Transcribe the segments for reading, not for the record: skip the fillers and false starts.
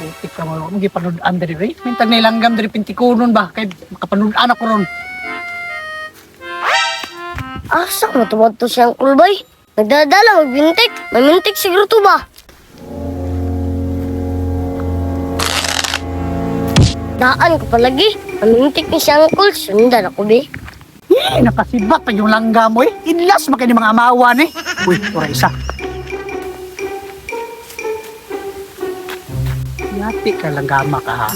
Putik ka mo, mo gipanud-an diri oy. Mintag na ilanggam diri pintikunon ba kay makapanudan ako ron. Asa ko natuwad to siyang kulbay? Nagdadala magbintik. Mamintik siguro to ba? Daan ko palagi. Mamintik ni siyang kul. Sundan ako be. Eh, nakasibat pa yung langgam oy. Inlas man kay ni mga amawan eh. Uy, ora isa. Yati ka langgama ka ha.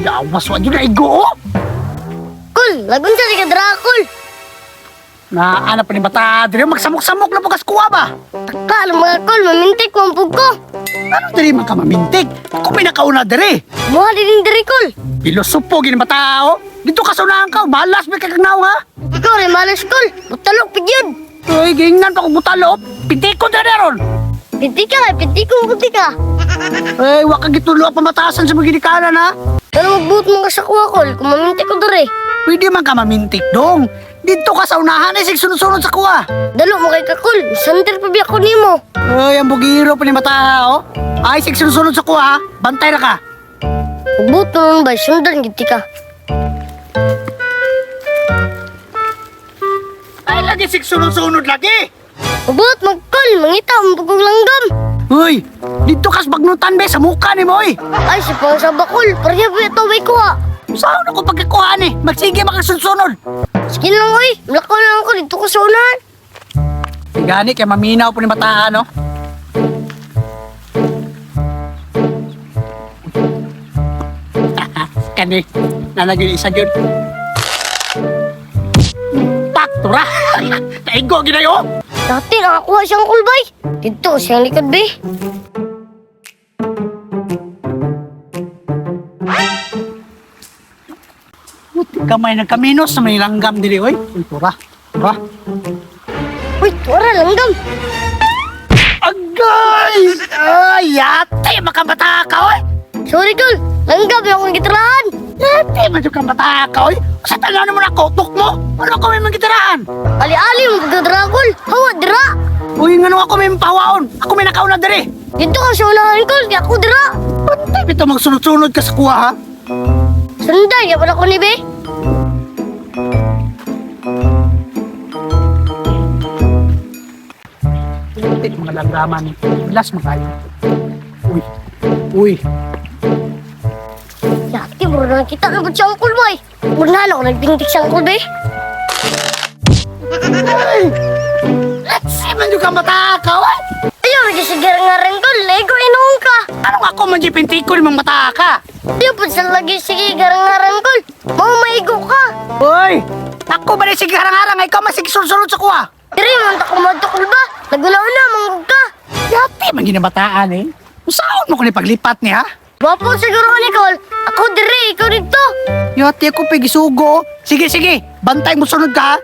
Yawas wa jud na igo. Oh. Kul, lagun sa si Drakul. Na ana pa ni bata diri magsamok-samok na bukas kuha ba. Taka ang mga kul, mamintik mampug ko. Ano diri man ka mamintik? Ako pinakauna diri. Muha din diri kul. Pilosopo gini bata oh. Dito ka sa unahan ka, balas may kagnaw ha. Ikaw rin malas kul. Butalok pigyod. Uy, gingnan pa kong butalo. Pitiko na ron. Piti ka kay piti ko puti ka. Ay, wa ka gitulo pa matasan sa mga ginikanan ha. Pero magbuot mo ka sa kuha kul. Kung mamintik ko diri. Pwede man ka mamintik dong. Dito ka sa unahan ay sig sunod-sunod sa kuha. Dalo mo kay kakul. Santer pa biya ko nimo. Ay, ang bugiro pa ni bata oh. Ay, sig sunod-sunod sa kuha ha. Bantay ra ka. Magbuot mo nun ba? Sundan giti ka. Ay, lagi sig sunod-sunod lagi. Magbuot magkul. Mangita ang pagkong langgam. Uy, dito ka sa bagnutan be sa mukha ni mo oy. Ay, si pang sa bakul. Pareha pa ito may kuha. Saan ako pagkakuha ni? Magsige makasunod-sunod. Sige lang, oy. Malakaw na lang ko. Dito ko sa unahan. Gani kay maminaw po ni bata no. Kani, nalagay isa gyud. Pak, tura. Naigo ginayo. Dati nakakuha siyang kulbay. Dito siyang likod, be. Puti kamay nagkaminos sa manilanggam dili oy. Uy, tura. Tura. Uy, tuwara langgam. Agay! Ay, yate makabata ka oy. Sorry, kul. Langgam yung akong gitarahan. Yate man jud kang bata ka oy. Sa tanan mo na kotok mo. Ano ko may magitaraan? Ali-ali mo pagkadra, kul. Hawa, dira. Uy, ngano ako may pawaon? Ako may nakauna diri. Dito ka sa unahan, kul. Kaya ako dira. Pantay bitaw magsunod-sunod ka sa kuha ha. Sundan, yapon ako ni, be. Puti mga langgaman ni. Bilas magayo. Uy. Uy. Dati, mura na kita na ba't siyang kulbay? Unahan ako nagbintik siyang kulbay. Ay! Let's see man yung bata ka, oy! Ayaw, nagsigira nga rin kul. Lego, inuong ka. Ano nga ako man pintiko ni mga bata ka? Ayaw, po sa lagi sige garang-garang kul. Mau maigo ka. Uy! Ako ba ni sige harang-harang ikaw masig sulsulod sa kuha? Diri man ta kumadto ba? Naguna-una manggug ka. Yati man ginabataan eh. Saan mo ko ni paglipat niya? Wapo siguro ni Col. Ako diri, ikaw dito. Yati ako pigisugo. Sige, sige. Bantay mo sunod ka. ha?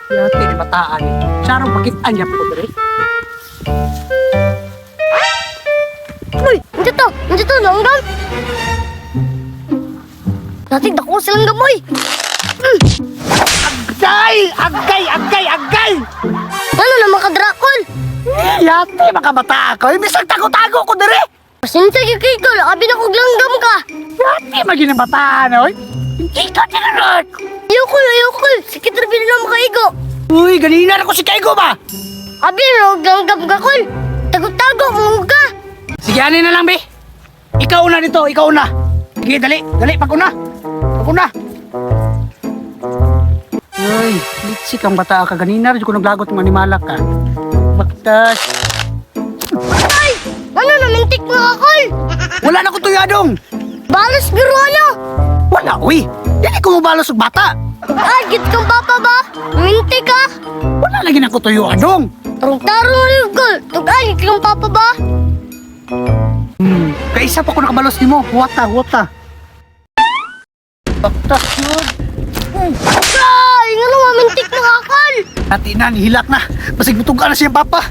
Yati ni bataan eh. Sarong pakitaan niya po diri. Uy, nandito, nandito langgam. Dati dako sa langgam oy. Agay! Agay! Agay! Agay! Ano naman ka drakol? Yati mga bata ko. Imbis tago-tago ko diri. Pasensya gyud kay Col, abi na kog langgam ka. Yati maging bataan oy. Hindi ka tinarot. Ayoko, ayoko. Sakit ra na makaigo. Uy, ganina na ko si Kaigo ba? Abi na kog langgam ka Col. Tago-tago manggug ka. Sige, ano na lang, be. Ikaw una dito, ikaw una. Sige, dali, dali, pag-una. Pag-una. Uy, litsik ang bata ka. Ganina, rin ko naglagot ng animala ka. Baktas. Ay, ano na mintik mo ka Col? Wala na ko tuyadong. Balos guro ano? Wala, uy. Dili ko mabalos og bata. Ah, git kang papa ba? Mintik ka? Wala lagi na ko tuyadong. Tarong-tarong na yung gol. Tugal, git kang papa ba? Kaisa pa ko nakabalos nimo. Huwata, huwata. Baktas yun. Ay, nga naman, mintik na kakal. Ati na, nihilak na. Basig mutugan na siyang papa.